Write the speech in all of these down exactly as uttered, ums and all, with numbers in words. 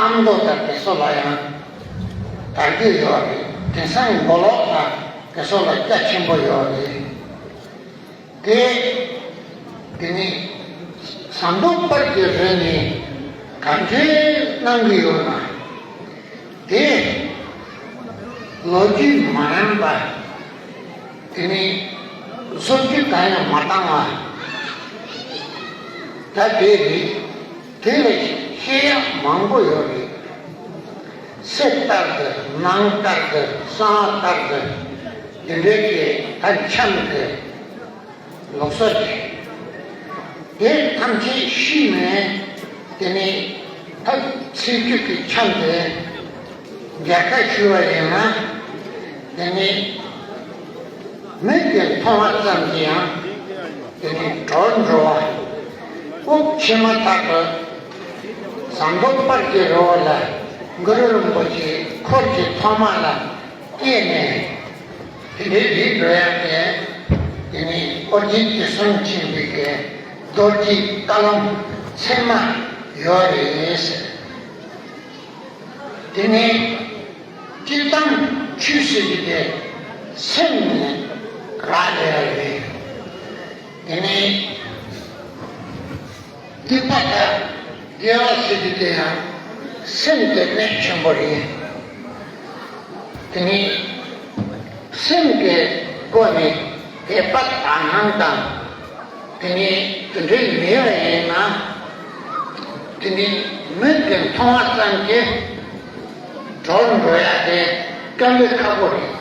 ཨ་མདོ་དང་དེ་ཚོ་ལ་ཡང་དར་རྒྱས་ཡོད་རེད། དེང་སང་མགོ་ལོག་དང་དེ་ཚོ་ལ་རྒྱ་ཆེན་པོ་ཡོད་རེད། དེ་དེ་ནི་ཟམ་གདོང་དཔལ་གྱི་རིང་ནས་ག་འདྲའི་གནང་གི་ཡོད་ན། དེ་ལོ་རྒྱུས་མ་རན་པ། དེ་ནི་བཟོ་བཅོས་གང་ཡང་མ་བཏང་བ། ད་དེ་རེད། དེ་ལས་བཤད་ཡག་མང་པོ་ཡོད་རེད། གསེར་ལྟར་དུ་ནང་ལྟར་དུ་གསང་བ་ལྟར་དུ་འདི་འདྲའི་གི་ད་འཆམ་གི་ལུགས་སྲོལ་རེད། དེ་ཐམས་ཅད་ཤེས་ནས་དེ་ནི་ད་ཚེས་བཅུ་གི་འཆམ་དེ་མཇལ་ཁ་ཞུ་བ་ཡིན་ན། དེ་ནི་མིག་གིས་མཐོང་བ་ཙམ་གྱིས་ཡང་དེ་ནི་གྲོལ་འགྲོ་བ། དབུགས་ཕྱི་མ་ཐག་ཏུ་ཟམ་གདོང་དཔལ་གྱི་རི་བོ་ལ་གུ་རུ་རིན་པོ་ཆེ་འཁོར་གྱི་ཐོག་མ་ལ་སྐྱེས་ནས། དེ་འདྲའི་རིགས་འགྲོ་ཡག་གི་དེ་ནི་ཨོ་རྒྱན་གྱི་གསུང་ཆེན་པོའི་གི་རྡོ་རྗེ་བཀའ་ལུང་ཚད་མ་ཡོད་རེད་ཟེར། དེ་ནི་སྤྱིར་བཏང་ཆོས་ཟེར་གྱི་དེ་སེམས་ནས་རག་ལས་ཡག་རེད། དེ་ནི་སྡིག་པ་དང་དགེ་བ་ཟེར་གྱི་དེ་ཡང་སེམས་ཀྱི་གནད་ཆེན་པོ་རེད། དེ་ནི་སེམས་ཀྱི་སྒོ་ནས་དད་པ་དག་སྣང་དང་། དེ་ནི་དེ་འདྲའི་མེད་པ་ཡིན་ན། དེ་ནི་མིག་གིས་མཐོང་བ་ཙམ་གྱིས་གྲོལ་འགྲོ་ཡག་དེ་དཀའ་ལས་ཁག་པོ་རེད།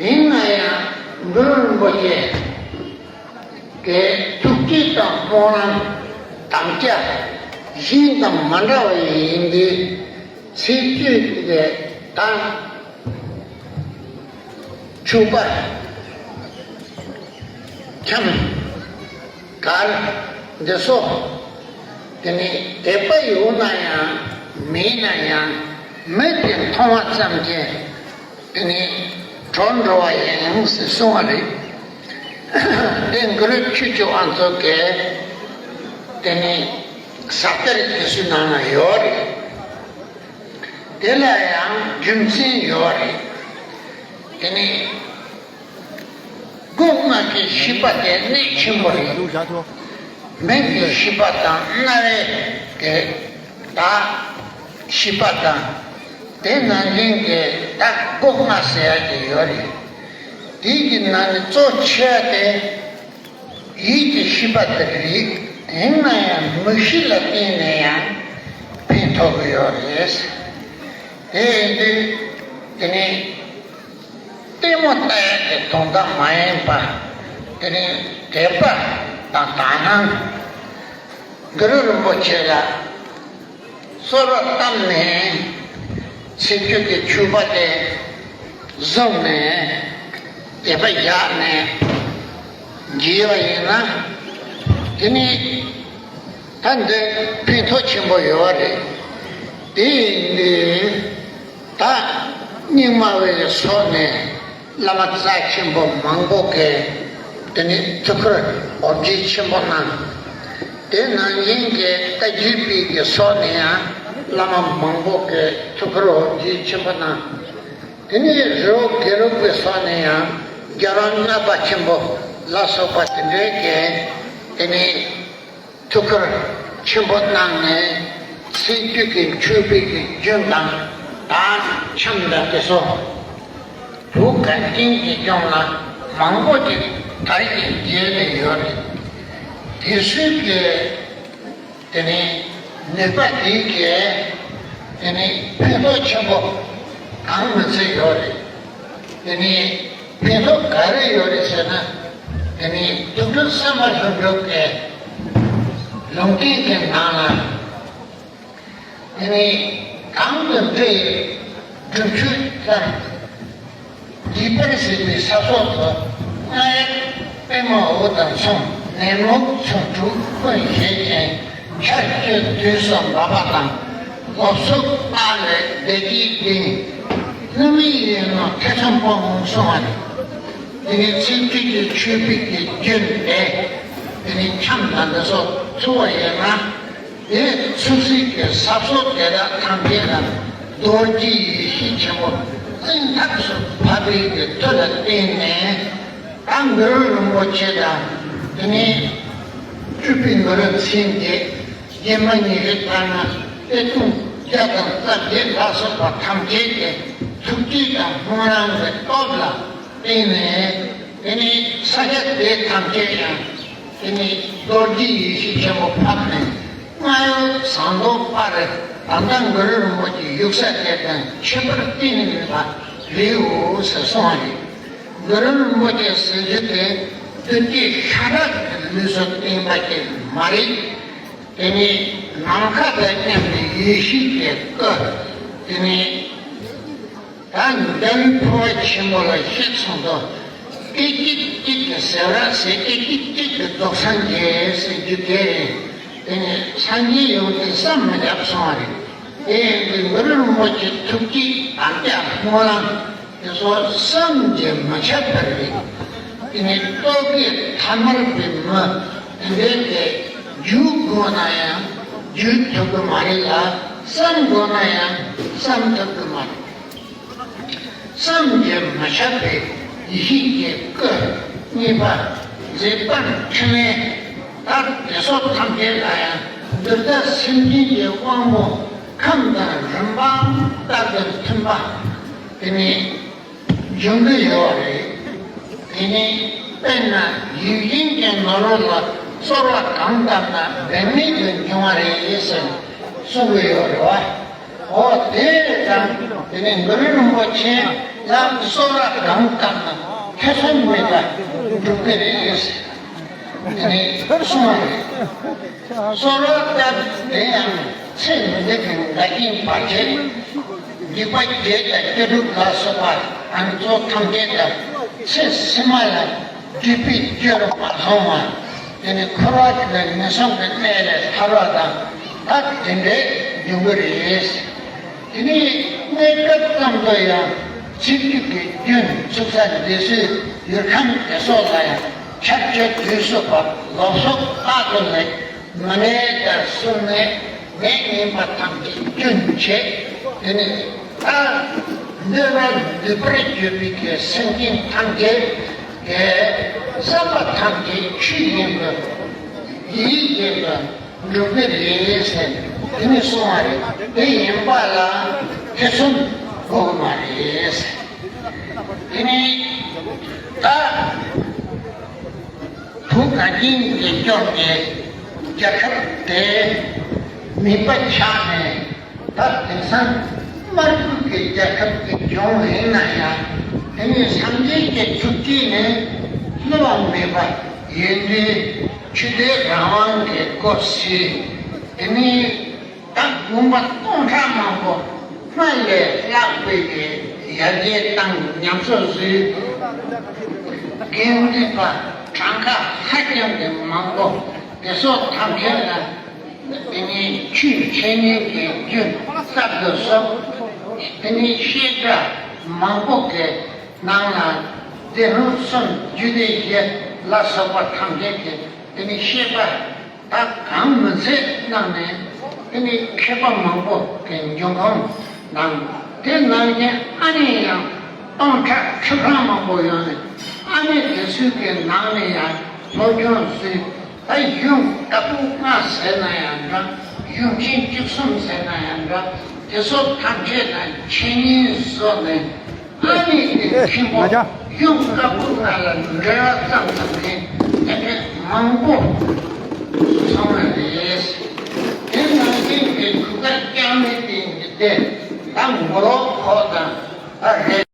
ཡིན་ན་ཡང་གུ་རུ་རིན་པོ་ཆེ་གི་ཐུགས་བསྐྱེད་དང་སྨོན་ལམ་དམ་བཅའ་གཞན་དང་མ་འདྲ་བ་ཡིན་དུས། ཚེས་བཅུ་གི་ད་ཕྱུ་པ་འཆམ་གར་འདི་ཚོ་དེ་ནི་དད་པ་ཡོད་ན་ཡང་མེད་ན་ཡང་མིག་གིས་མཐོང་བ་ཙམ་གྱིས་དེ་ནི་གྲོལ་འགྲོ་བ་ཡིན་ཟེར་གསུང་བ་རེད། དེ་གུ་རུ་ཆོས་ཀྱི་དབང་ཕྱུག་གི་དེ་ནི་ཟབ་གཏེར་དེ་ཚོའི་ནང་ན་ཡོད་རེད། དེ་ལ་ཡང་རྒྱུ་མཚན་ཡོད་རེད། དེ་ནི་སྒོ་ལྔ་གི་ཤེས་པ་དེ་གནད་ཆེན་པོ་རེད། མིག་གི་ཤེས་པ་དང་རྣ་བའི་གི་ད་ཤེས་པ་དང་། དེ་ནང་བཞིན་གྱི་ད་སྒོ་ལྔ་ཟེར་ཡག་གི་ཡོད་རེད། དེ་གི་ནང་ནས་གཙོ་ཆེ་བ་དེ་ཡིད་ཀྱི་ཤེས་པ་དེ་རེད། ཡིན་ན་ཡང་མིག་ཤེས་ལ་བརྟེན་ནས་ཡང་ཕན་ཐོགས་ཀྱི་ཡོད་རེད། དེ་ཡིན་དུས་དེ་ནི་ལྟད་མོ་ལྟ་ཡག་གི་དོན་དག་མ་ཡིན་པ། དེ་ནི་དད་པ་དང་དག་སྣང་། གུ་རུ་རིན་པོ་ཆེ་ལ་གསོལ་བ་བཏབ་ནས་ཚེས་བཅུ་གི་ཕྱུ་པ་དེ་བཟུང་ནས་དད་པ་བཞག་ནས་འཇལ་བ་ཡིན་ན། དེ་ནི་ད་འདི་ཕན་ཐོགས་ཆེན་པོ་ཡོད་རེད། དེ་ཡིན་དུས་ད་རྙིང་མ་བའི་ཕྱོགས་ནས་བླ་མ་རྩ་ཆེན་པོ་མང་པོ་གིས་དེ་ནི་ཐུགས་ཁུར་འོ་བརྒྱལ་ཆེན་པོ་གནང་། དེ་ནང་བཞིན་གྱི་བཀའ་བརྒྱུད་པའི་གི་ཕྱོགས་ནས་ཡང་བླ་མ་མང་པོ་གིས་ཐུགས་ཁུར་འོ་བརྒྱལ་ཆེན་པོ་གནང་། དེ་ནས་རི་བོ་དགེ་ལུགས་པའི་ཕྱོགས་ནས་ཡང་རྒྱལ་བ་ལྔ་པ་ཆེན་པོ་ལ་སོགས་པ་དེ་འདྲའི་གིས་དེ་ནས་ཐུགས་ཁུར་ཆེན་པོ་གནང་ནས་ཚེས་བཅུ་གི་མཆོད་པའི་གི་རྒྱུན་དང་དར་འཆམ་དང་དེ་ཚོ་བོད་གངས་ཅན་གྱི་ལྗོངས་ལ་མང་པོ་ཅིག་དར་ཞིང་རྒྱས་ནས་ཡོད་རེད། དེ་ཚོའི་གི་དེ་ནི་ནུས་པ་དེའི་གི་དེ་ནི་ཕན་ཐོགས་ཆེན་པོ་གང་མི་ཚད་ཡོད་རེད། དེ་ནི་ཕན་ཐོགས་ག་རེ་ཡོད་རེད་ཟེར་ན། དེ་ནི་དུག་སྦྲུལ་སེམས་དཔའ་ལྷུན་གྲུབ་ཀྱི་ལུང་བསྟན་གྱི་ནང་ལ། དེ་ནི་གང་དུ་འདྲེ་ཡི་སྒྲུབ་ཆོས་ལྟར། བགྱིས་པར་བྱེད་པའི་ས་སོགས་སུ། རྔ་ཡབ་པདྨ་འོད་དང་མཚུངས། ནད་མུག་མཚོན་འཁྲུག་ཀུན་བྱེད་ཅིང་། ཆར་ཆུ་དུས་སུ་འབབ་པ་དང་། འོབས་སོབ་སྟག་ལུས་བདེ་སྐྱིད་ལྡན། ནུ་མའི་ཡུལ་ནང་ཐེ་ཚོམ་སྤོང་ངོ་གསུང་བ་ནི། དེ་ནི་ཚེས་བཅུ་གི་མཆོད་པའི་གི་རྒྱུན་ཏེ། དེ་ནི་འཆམ་དང་འདི་ཚོ་ཚུགས་པ་ཡིན་ན། དེ་ཚུགས་གསོས་ཀྱི་ས་ཕྱོགས་དེ་དག་ཐམས་ཅད་ལ་རྡོ་རྗེ་ཡེ་ཤེས་ཆེན་པོ་བཙན་ཐབས་སུ་བབས་པའི་གི་མཐུ་ལ་བརྟེན་ནས། ད་གུ་རུ་རིན་པོ་ཆེ་དང་། དེ་ནས་སྤྲུལ་པའི་གུ་རུ་མཚན་བརྒྱད། རྒྱན་མ་ཉི་ཤུ་རྩ་ལྔ། གཏེར་སྟོན་བརྒྱ་དང་རྩ་བརྒྱད་ལ་སོགས་པ་ཐམས་ཅད་ཀྱི་ཐུགས་རྗེ་དང་སྨོན་ལམ་གྱི་སྟོབས་ལ་བརྟེན་ནས། དེ་ནས་ས་ཆ་དེ་ཐམས་ཅད་ཡང་དེ་ནས་རྡོ་རྗེ་ཡེ་ཤེས་ཆེན་པོ་ཕབ་ནས། སྔར་ཡོད་ཟངས་མདོག་དཔལ་རི་ད་ལྟ་གུ་རུ་རིན་པོ་ཆེའི་ཡུལ་ས་དེ་དང་ཁྱད་པར་གཏན་ནས་མེད་པ་རེད་འོ་ཟེར་གསུངས་པ་རེད། གུ་རུ་རིན་པོ་ཆེ་ཟེར་རྒྱུ་དེ་བདུད་རྩི་ཤ་ཁྲག་གི་ལུས་སུ་བསྟན་པ་ཅིག་མ་རེད། དེ་ནས་ནམ་མཁའ་དང་མཉམ་པའི་ཡེ་ཤེས་ཀྱི་སྐུ། དེ་ནས་ད་འདམ་འཕོ་བ་ཆེན་པོ་ལ་གཤེགས་སོང་དུ། ཨེ་ཀྱི་ཏི་ཀྱི་ཟེར་བ་ཟེར། ཨེ་ཀྱི་ཏི་ཀྱི་རྫོགས་སངས་རྒྱས་ཟེར་རྒྱུ་དེ་རེད། དེ་ནས་སངས་རྒྱས་ཡོང་དུས་བསམ་མི་ཁྱབ་སོང་བ་རེད། དེ་ཡིན་དུས་གུ་རུ་རིན་པོ་ཆེའི་ཐུགས་རྗེ་དམ་བཅའ་སྨོན་ལམ་དེ་ཚོ་བསམ་གྱིས་མི་ཁྱབ་པ་རེད། དེ་ནས་རྟོག་གེ་ཐ་མལ་པའི་མི་དེ་འདྲའི་དེ་བརྗོད་དགོས་ན་ཡང་བརྗོད་ཐུབ་ཀྱི་མ་རེད་ལ། བསམ་དགོས་ན་ཡང་བསམ་ཐུབ་ཀྱི་མ་རེད། བསམ་གྱིས་མི་ཁྱབ་པའི་ཡེ་ཤེས་ཀྱི་སྐུ་གཉིས་པ། མཛད་པ་འཕྲིན་ལས་ལྟར་དེ་སོགས་ཐམས་ཅད་ལ་ཡང་འདི་ལྟར་སེམས་ཅན་གྱི་དབང་པོ་ཁམས་དང་རིམ་པ་ལྟར་དུ་མཐུན་པ་དེ་ནི་འབྱུང་གི་ཡོད་རེད། དེ་ནི་དཔེར་ན་ཡིད་བཞིན་གྱི་ནོར་བུ་ལ་གསོལ་བ་གང་བཏབ་ན་འབད་མེད་དུ་འབྱུང་བ་རེད་ཟེར་གསུངས་ཀྱི་ཡོད་རེད་བ། འོ་དེ་དང་དེ་ནས་གུ་རུ་རིན་པོ་ཆེ་ལ་གསོལ་བ་གང་བཏབ་ན་ཐེ་ཚོམ་མེད་པར་འགྲུབ་ཀྱི་རེད། དེ་ནས་གསུངས་པ་རེད། གསོལ་བ་བཏབ་དེ་ཡང་ཚེ་འདི་གི་འགལ་རྐྱེན་བར་ཆད། སྡིག་པ་བརྒྱད་དང་བཅུ་དྲུག་ལ་སོགས་པ་ཨ་ནི་ཚོ་ཐམས་ཅད་དང་ཚེ་ཕྱི་མ་ལ་སྒྲིབ་པའི་རྒྱུར་མ་ལྷུང་བ། དེ་ནི་འཁོར་བ་གི་ངན་སོང་གི་གནས་ལས་ཐར་བ་དང་། ད་དེ་འདྲའི་འབྱུང་གི་རེད། དེ་ནི་གནས་སྐབས་ཙམ་དུ་ཡང་ཚེ་རྒྱུད་ཀྱི་རྒྱུན་ཚུགས་ས་འདི་སོའི་ཡུལ་ཁམས་དེ་སོགས་ལ་ཡང་ཕྱག་མཆོད་དུས་སུ་བབ་ལོག་སོགས་རྟག་ཏུ་ལེགས། མི་ནས་ཀྱང་གསུངས་ནས་ནད་ངན་པ་ཐམས་ཅད་རྒྱུན་ཆད། དེ་ནི་ད་འདོད་པ་འདོད་པར་གྱུར་པའི་གི་སེམས་ཅན་ཐམས་ཅད་ཀྱི་བསམ་པ་ཐམས་ཅད་ཆོས་བཞིན་དུ་ཡིད་བཞིན་དུ་འགྲུབ་ཀྱི་རེད་ཟེར་དེ་ནི་གསུངས་པ་རེད། དེ་ཡིན་པ་ལ་ཐེ་ཚོམ་དགོས་ཀྱི་མ་རེད་ཟེར། དེ་ནི་ད། བོད་གངས་ཅན་གྱི་ལྗོངས་ཀྱི་རྒྱལ་ཁབ་དེ་མེད་པ་ཆགས་ནས། ད་དེང་སང་དམར་པོའི་གི་རྒྱལ་ཁབ་ཅིག་བྱུང་ཡིན་ན་ཡང་། དེ་ནི་སངས་རྒྱས་ཀྱི་ཐུགས་རྗེ་ནི་བསླུ་བ་མེད་པ་ཡིན་དུས། ཆོས་དད་རང་དབང་གི་སྒོ་ཕྱེ། དེ་ནི། ད་དགོན་པ་སྟོང་ཕྲག་མང་པོ་སྔར་ལས་ལྷག་པའི་གི་ཡར་རྒྱས་དང་ཉམས་གསོ་བཟོས། དགེ་འདུན་པ་གྲངས་ཀ་ཧ་ཅང་གི་མང་པོ་དེ་ཚོ་ཐམས་ཅད་ལ་དེ་ནས་ཆོས་འཆད་ཉན་གྱི་རྒྱུན་གསར་དུ་བཟོ། དེ་ནས་བཤད་གྲྭ་མང་པོ་གི་ནང་ལ་སྡེ་སྣོད་གསུམ་རྒྱུད་སྡེ་བཞི་ལ་སོགས་པ་ཐམས་ཅད་ཀྱི་དེ་ནས་བཤད་པ། ད་གང་མི་ཚད་གནང་ནས། དེ་ནི་མཁས་པ་མང་པོ་གི་འབྱུང་ཁུངས་དང་། དེ་ནང་བཞིན་ཨ་ནེ་ཡང་སྟོང་ཕྲག་ཁྲི་གྲངས་མང་པོ་ཡོད་ནས། ཨ་ནེ་དེ་ཚོའི་གི་ནང་ནས་ཡང་སློབ་སྦྱོང་བཟོས། ད་གཞུང་བཀའ་པོད་ལྔ་ཟེར་ན་ཡང་འདྲ། གཞུང་ཆེན་བཅུ་གསུམ་ཟེར་ན་ཡང་འདྲ། དེ་ཚོ་ཐམས་ཅད་ལ་འཆད་ཉན་བཟོས་ནས། ཨ་ནེ་དེ་ཆེན་པོ་ང་ཅག་གཞུང་བཀའ་པོད་ལྔ་ལ་འགྲེལ་བ་ཙམ་ཙམ་ནས་དེ་འདྲའི་མང་པོ་སོང་བ་རེད། དེ་ནང་བཞིན་གྱི་གུས་པ་བཅངས་མེད་དེ་འདི་དེ་ད་མགོ་ལོག་ཁོག་དང་ད་རེད།